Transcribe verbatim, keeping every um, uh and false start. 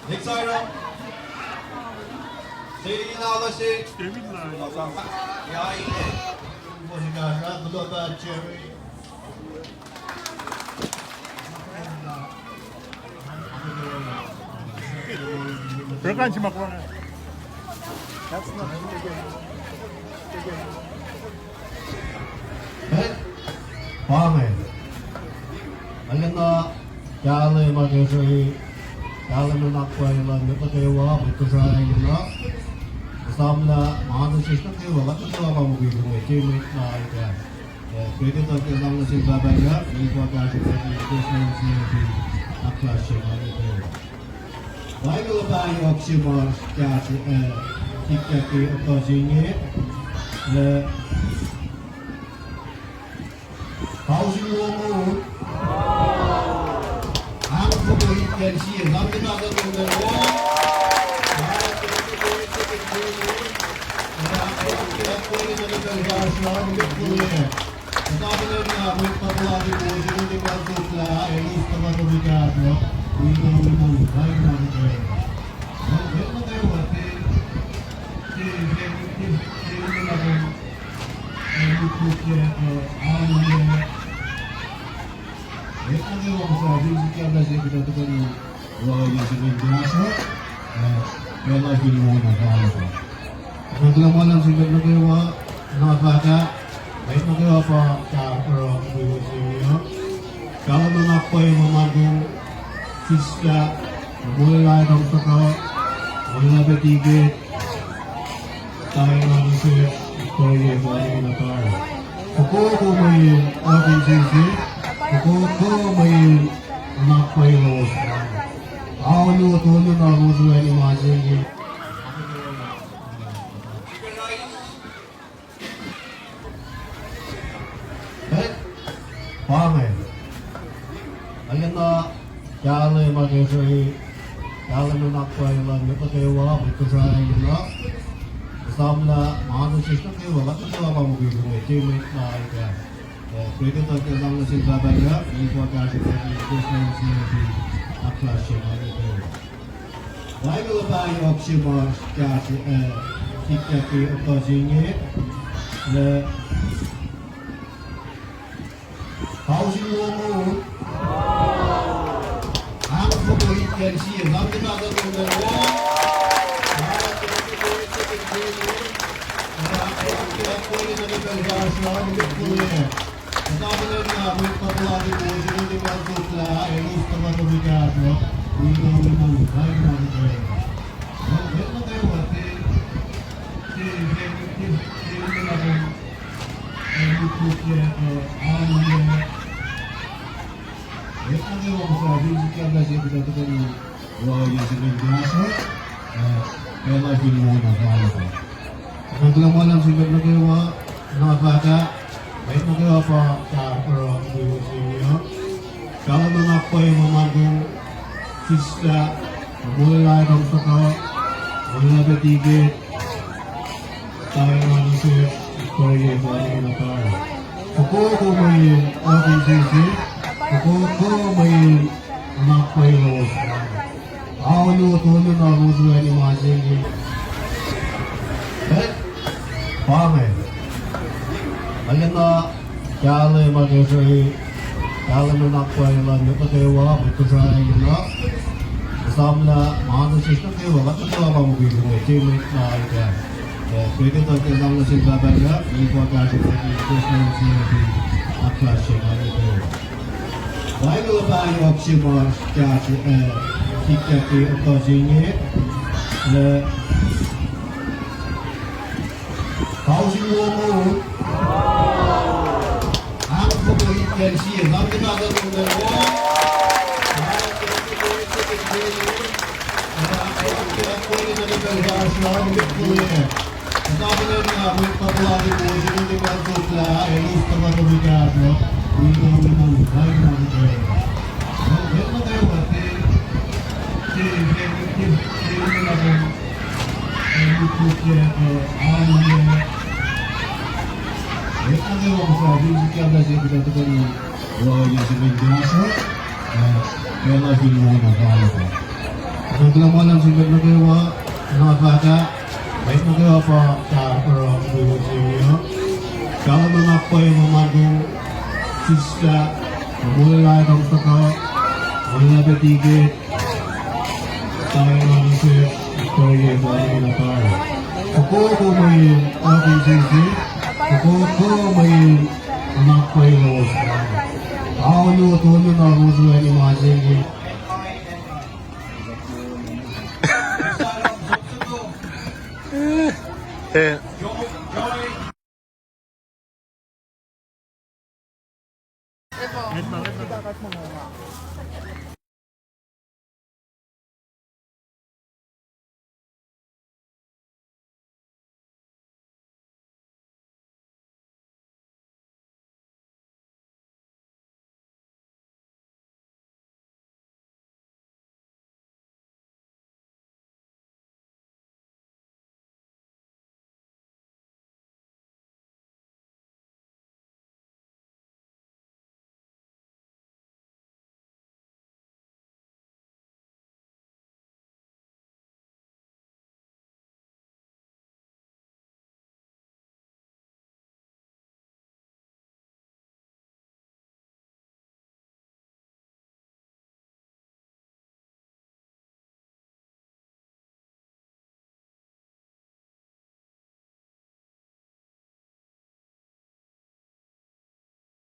Next item. Seni na ma se. Ya, ine. Jerry. That's not. Pa inge. Arulacna, kahlwem ma ke srui, kahlwem nuhnak pwacye luhn mwet nuh kwewa, mwet Kosrae ingena. Esamlah ma nuh sesr nuh kwewa, kuht nuh kwewa pa mukwikwi inge, ke mwet na ita. Eh, kuht etuh ke sang nuh sin Pahpah God, mwet pa kahsruh, mwet pa kahsruh, mwet pa kahsruh, mwet pa kahsruh. Bible pa yohk se ma kahsruh, eh, sikyak ke etuh se inge. Eh, Tausin longoul. Ahkfoko itkacn sie, na pita kuht in kuh. Kuloh ma luhlahp sin mwet nuh kwewa, na fahkwack, mwet nuh kwewa pa kahsruh, uh, mwe wi se inge uh. Kahlwem nuhnak pwacye luhn kom, sislah, molwelah kom tuhkuh, molwelah pac tiket, Taina nuh sesr, pwacye pa inge na pwacye. Fokoko mweyen oakin sese, fokoko mweyen nuhnak pwacye lowos. Aolu tolu na lowos wacni ma se inge. Eh? Pa inge. Arulacna, kahlwem ma ke srui, kahlwem nuhnak pwacye luhn mwet nuh kwewa, mwet Kosrae ingena. Esamlah ma nuh sesr nuh kwewa, kuht nuh kwewa pa mukwikwi inge, ke mwet na ita. Eh, kuht etuh ke sang nuh sin Pahpah God, mwet pa kahsruh, mwet pa kahsruh, mwet pa kahsruh. Bible pa yohk se ma kahsruh, eh, sikyak ke etuh se inge. Eh, Tausin longoul. Ahkfoko itkacn sie, na pita kuht in kuh. Kuloh ma luhlahp sin mwet nuh kwewa, na fahkwack, mwet nuh kwewa pa kahsruh, uh, mwe wi se inge uh. Kahlwem nuhnak pwacye luhn kom, sislah, molwelah kom tuhkuh, molwelah pac tiket, Taina nuh sesr, pwacye pa inge na pwacye. Fokoko mweyen oakin sese, fokoko mweyen nuhnak pwacye lowos. Aolu tolu na lowos wacni ma se inge. Eh? Pa inge. Arulacna, kahlwem ma ke srui, kahlwem nuhnak pwacye luhn mwet nuh kwewa, mwet Kosrae ingena. Esamlah ma nuh sesr nuh kwewa, kuht nuh kwewa pa mukwikwi inge, ke mwet na ita. Eh, kuht etuh ke sang nuh sin Pahpah God, mwet pa kahsruh, mwet pa kahsruh, mwet pa kahsruh. Bible pa yohk se ma kahsruh, eh, sikyak ke etuh se inge. Eh, Tausin longoul. Ahkfoko itkacn sie, na pita kuht in kuh. Kuloh ma luhlahp sin mwet nuh kwewa, na fahk ah, mwet nuh kwewa pa ta oruh mwe inge uh. Kahlwem na pwacye ma luhn sister, molwelah kom tuhkuh, molwelah pac tiket, taina nuh sesr, pwacye pa na pa. Fokoko mweyen oakiyac sisi, fokoko mweyen na pwacye lowos. Aolu tolu na lowos an ma se inge. Eh.